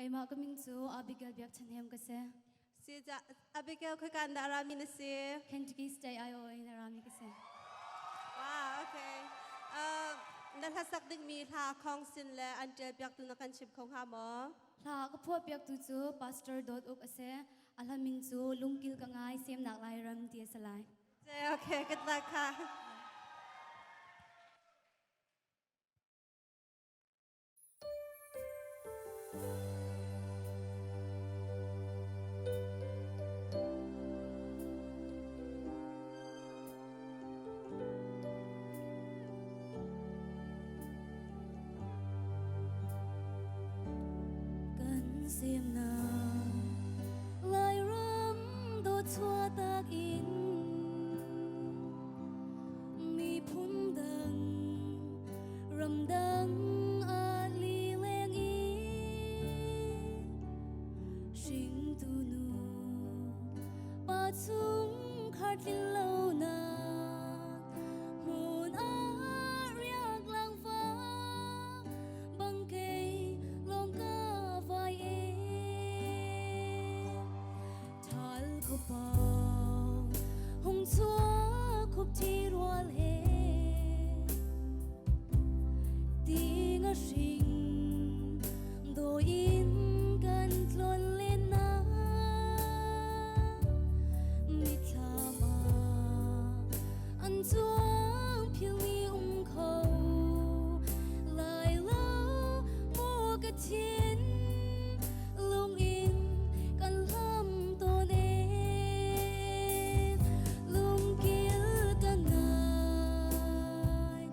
Keimah ka min cu Abigail Biakchanhem ka si. Si ja Abigail khoikan dah rami na si? Kentucky State Iowa in rami ka si. Wow, okay. Uh, na hlasak dingmi hla khong sin le an ṭial piaktu na kan chim kho hnga maw? Hla ka phuah piaktu cu Pastor Dawt Uk a si. A hla min cu Lungkil ka ngai semnak Lairam ti a si lai. Okay, good luck ha. Kan semnak Lairam dawt in miphun dang ramdang a lileng i hringtu nu pa chungkhar tlin lonak hmun ah riak langva bang kei lawng ka vai e Thal khuapau hung chuak khup thi rual he ti nga hring do in kan tlon len na mithlam ah an chuang philmi um kho lai lo maw ka thin lung in kan hlam tawn e lungkil ka ngai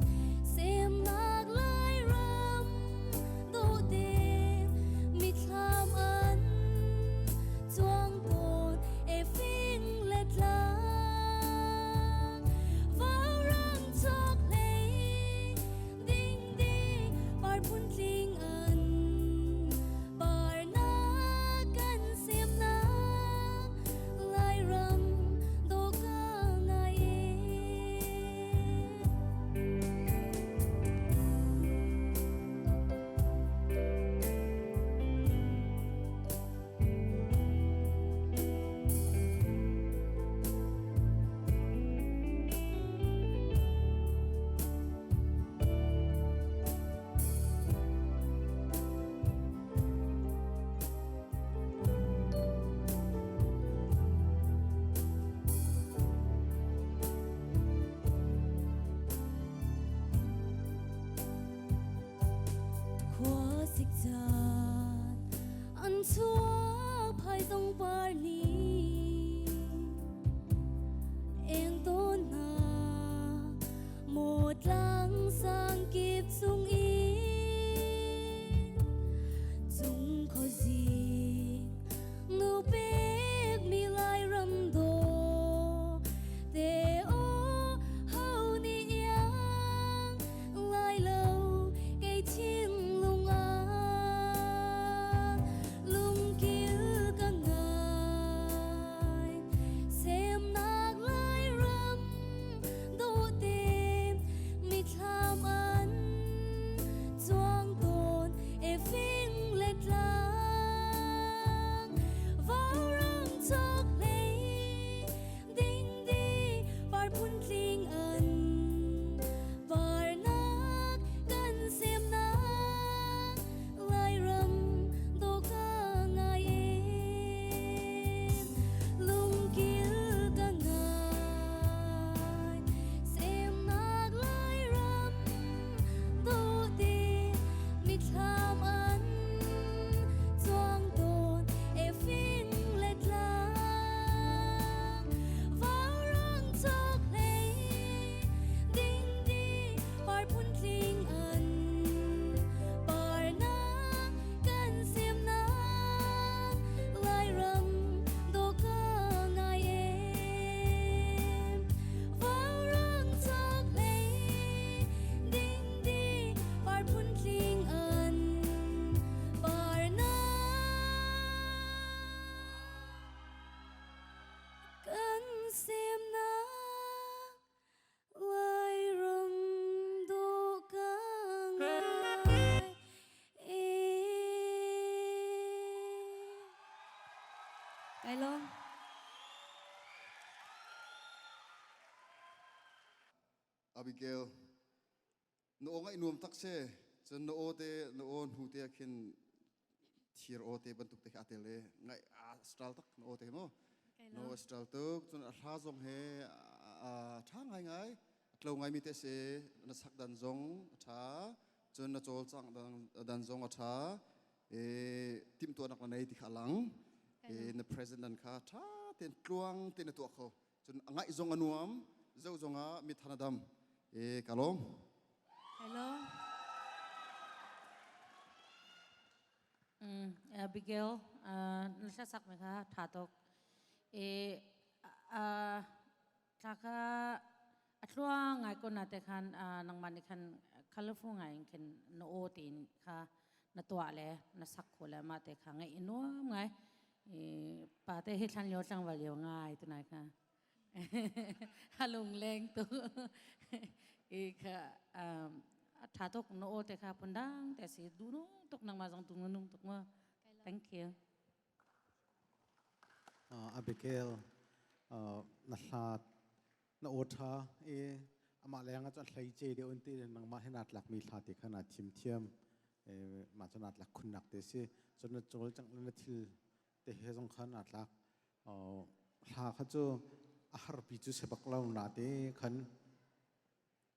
semnak lai ram Kai lawm. Abigail, na aw ngaih nuam tak se. Cun na aw te na aw hnu te ah khin thir aw te bantuk te khi aa tel i ngaih a style tak na aw te mu. Na aw style tuk. Cun a hla zong he a ṭha ngaingai. A tlo ngaimi te si. Na sak dan zong a ṭha. Cun na cawlcangh dan zong a ṭha. E timhtuahnak na nei ti kha a lang. E na present dan kha ṭha tein tluang tein na tuah kho. Cun a ngaih zong a nuam, zoh zong ah mithan a dam. E ka lawm. Hello. Abigail, na hlasak mi kha tha tuk. E thla kha a thluang ngai ko na te khan nangmah nih khan colorful ngai in khin na aw tein kha na tuah le na sak kho le mah te kha ngaih i nuam ngai. Pa te hi thlan lio tlangval lio ngai tunai kha halung leng tu i kha a tha tuk na aw te kha phundang te si du nung tuk nangmah zong tu nung tuk ma. Thank you. Abigail, na hla na aw ṭha i amah leng ah cun hlei ce deuh in ti nangmah he naa tlakmi hla te kha naa thim thiam. Mah cu naa tlak khunnak te si. Cun na cawlcangh le na thil te he zong kha naa tlak. Hla kha cu a harpi cu si bak lo na te khan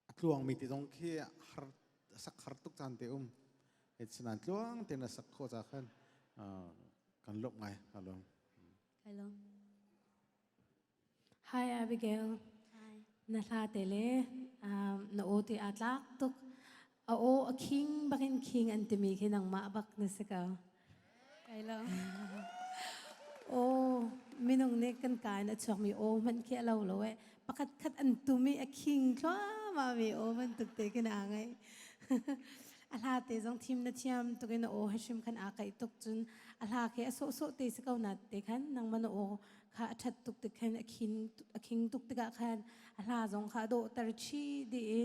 a tluangmi te zong khi har sak har tuk caan te um. Sinain tluang tein a sak khawh ca khan kan lawmh ngai. Ka lawm. Kai lawm. Hi, Abigail. Hi. Na hla te le na aw te aa tlak tuk. A aw a khing bakin khing an timi khi nangmah bak na si ko. Kai lawm. Aw, minung nih kan ka in a chuakmi aw hmanh khi a lo lo eh. Pakhat khat an tum i a khing thluahmah mi aw bantuk te khin aa ngaih. A hla te zong thim na thiam tuk in na aw he hrim khan aa kaih tuk. Cun a hla khi a sawhsawh te si ko na te khan nangmah na aw kha a ṭhat tuk tik khan a khing tuk tikah khan a hla zong kha a dawhter chih dih i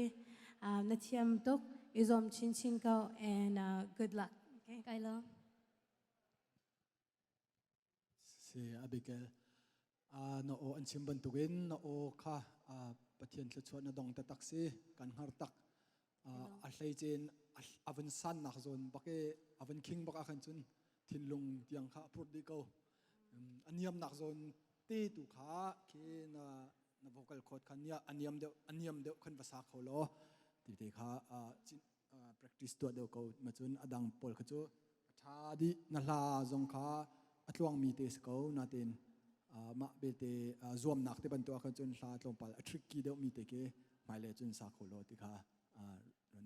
na thiam tuk. I zuam chinchin ko and good luck, okay? Kai lawm. Si, Abigail, na aw an chim bantukin na aw kha Pathian thluachuah na dong taktak si kan hngar tak. A hleicin a vun sannak zawn bak i a vun khing bak ah khan cun thinlung tiang kha a phurh dih ko. A niamnak zawn te tu kha khi na na vocal cord kha nia a niam deuh khan va sa kho law ti te kha practice tuah deuh ko. Ma cun a dang pawl kha cu a ṭha dih. Na hla zong kha a tluangmi te si ko natin mah belte zuamnak te bantuk ah khan cun hla tlawmpal a tricky deuh mi te khi hmailei cun sa kho law ti kha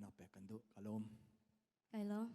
nak pek kan duh. Ka lawm. Kai lawm.